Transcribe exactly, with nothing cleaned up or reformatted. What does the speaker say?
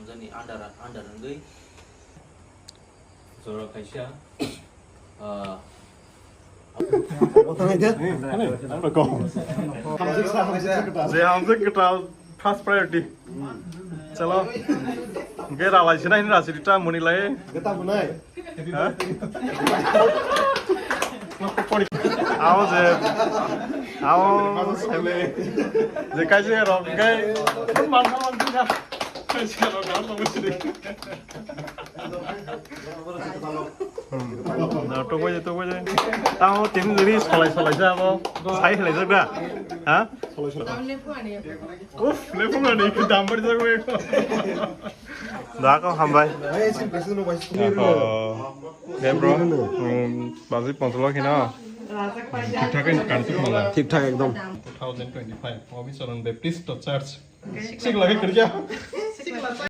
Jani under, under wngwi jora kaisa, ah, Je hamjwk kwtal first priority. Chalo. Hwnkhe ralai sinai hinwi rasi rita muni lai. Gata bunai. Ha? Amo je, amo sele. Je kaisa rok hwnkhe phone man man kha. Kaisa rok gam no sini. Hmm. Na, tokbai je, tokbai je. Tamo tini jori solai solai ja abo. Sai khlai jak da. Ha? Uff, lephung ani dam bar jak bai. Da ko hambai. Oho. De bro. Hmm, baji ponsolo khina. Thik thak kan tu mala. Thik thak ekdom. Two thousand twenty-five. Obi Charan Baptist Church. Sik lagi kerja.